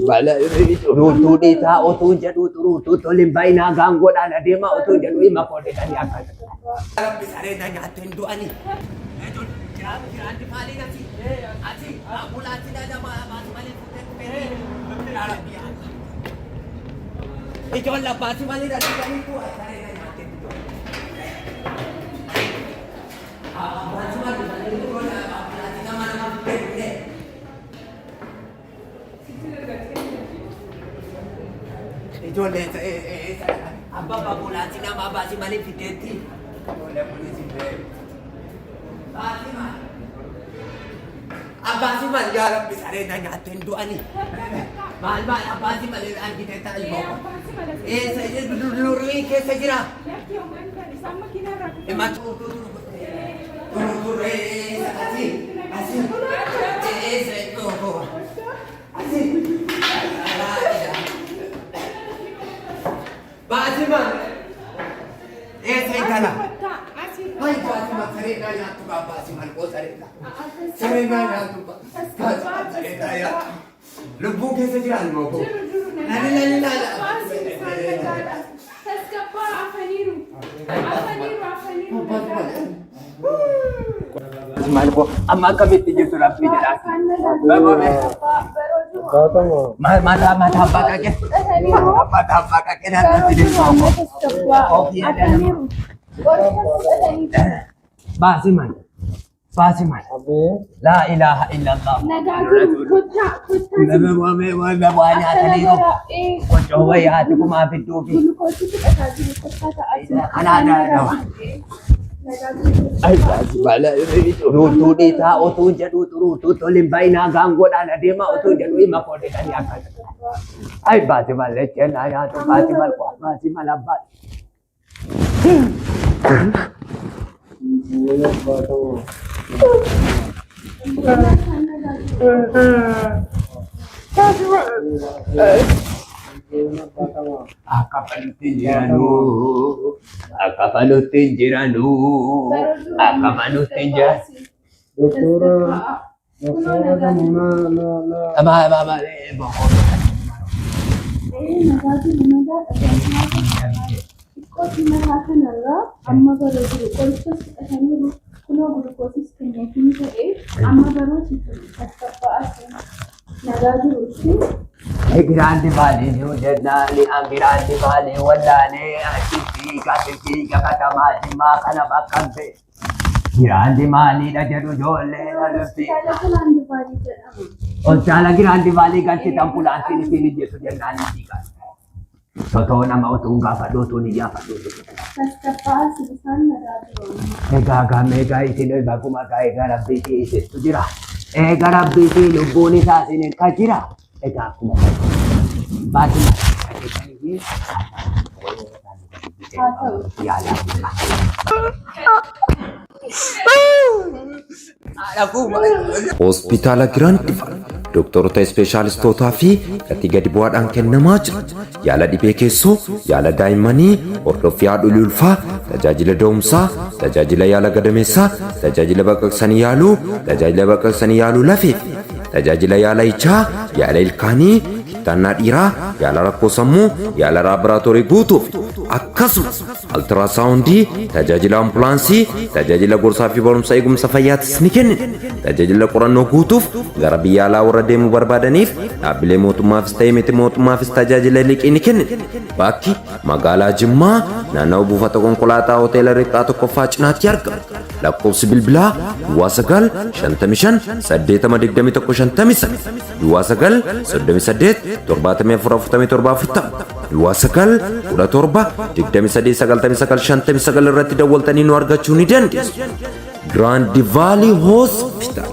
Xuruurtuu dhiisaa otuu jedhuu xuruurtuu tolin baay'inaa gaangoodhaan adeemaa otuu jedhuu hima koodhedhanii akkas. Rabbi saree na nyaatte hin du'anii. Ijoollee abbaasii malee dhaqanii du'a saree na nyaatte hin du'anii. Ijoollee abbaa baabulaatii nama baasii malee fideetti. Ijoollee kunis hin beeku. Baasii maal? Abbaasii maal yaa rabbi saree na nyaatte hin du'anii. Maal maal abbaasii malee argitee ta'a ilmoo. Eessa lurii keessa jira? Baasii maal? Eessa intala? Ay, baasii maal saree naa nyaattu baa baasii maal koo saree naa. Saree naa nyaattu baa. Baasii maal saree naa nyaattu. Lubbuu keessa jira ilmoo koo. Lali lali lali. Maal koo amma akkamitti jirtu rabbii jedhaati. Maal mataa mataa abbaa qaqee. Mataa abbaa qaqee naannoo ilmoo koo. Baasii maal? Baasii maal? Laa ilaaha illallah. Nagaa jiru kottaa kottaa. Waa nyaataniiru. Qoccoo wayii haati kumaa fidduufi. Gulukoosii fudhataa jiru kottaa ta'aa jiru. Kanaa daadhawa. Xuruurtuu dhiisaa otuu jedhuu xuruurtuu tolin baay'inaa gaangoodhaan adeemaa otuu jedhuu hima koodhedhanii akkas. Ay baasii maal jecheen nyaatu baasii maal baasii maal abbaa. Akka falutti hin jiranuu. Akka falutti hin jiranuu. Akka falutti hin jiran. Doktora, doktora na na na. Ama ama ama boqoo. Nagaa jiru nagaa dhagaa. Xiqqootti mataa kanarraa amma baroo jiru qorichas fudhataniiru kunoo gulukoosis kenneefii ta'e amma baroo jiru tasgabba'aa jiru nagaa jiru ishee. Giraandi baalee jiru jennaani an giraandi baalee wallaalee achi fiiga fiiga katamaa jimmaa kana bakka hin beeku. Giraandi maaliidha jedhu ijoollee na dubbi. Hospitaala Giraandi Vaalii jedhama. Hospitaala Giraandi Vaalii galchitan ambulaansiin isin hojjetu jennaan hin fiigan. Totoo nama utuu gaafadhu utuu ni gaafadhu. Tasgabba'aa isaan nagaa jiru amma. Egaa gaamee egaa isin baguma gaa egaa rabbiitii isintu jira. Egaa rabbiitii lubbuun isaa isin ka jira. Egaa akkuma baasii Hospitaala Giraand Vaalii doktoroota ispeeshaalistootaa fi gatii gadi bu'aadhaan kennamaa jira. Yaala dhibee keessoo, yaala daa'immanii, hordoffii haadholii ulfaa, tajaajila da'umsaa, tajaajila yaala gadameessaa, tajaajila baqaqsanii yaaluu, tajaajila baqaqsanii yaaluu lafee fi tajaajila yaala ijaa, yaala ilkaanii, kittaannaa dhiiraa, yaala rakkoo sammuu, yaala laaboraatoorii guutuu fi akkasumas Altirasaawundii, tajaajila ambulaansii, tajaajila gorsaa fi barumsa eegumsa fayyaatis ni kennina. Tajaajila qorannoo guutuuf gara biyya alaa warra deemuu barbaadaniif dhaabbilee mootummaafis ta'ee miti mootummaafis tajaajila liqii ni kennina. Bakki magaalaa Jimmaa naannawa buufata konkolaataa hoteela Riqaa tokkoffaa cinaatti argama. Lakkoofsi bilbilaa Duwwaa 9 55 80 21 59, Duwwaa 9 38 74 47 40, Duwwaa 9 17 23 99 59 irratti dawwaltanii nu argachuu ni dandeessu. Grand Valley Hospital.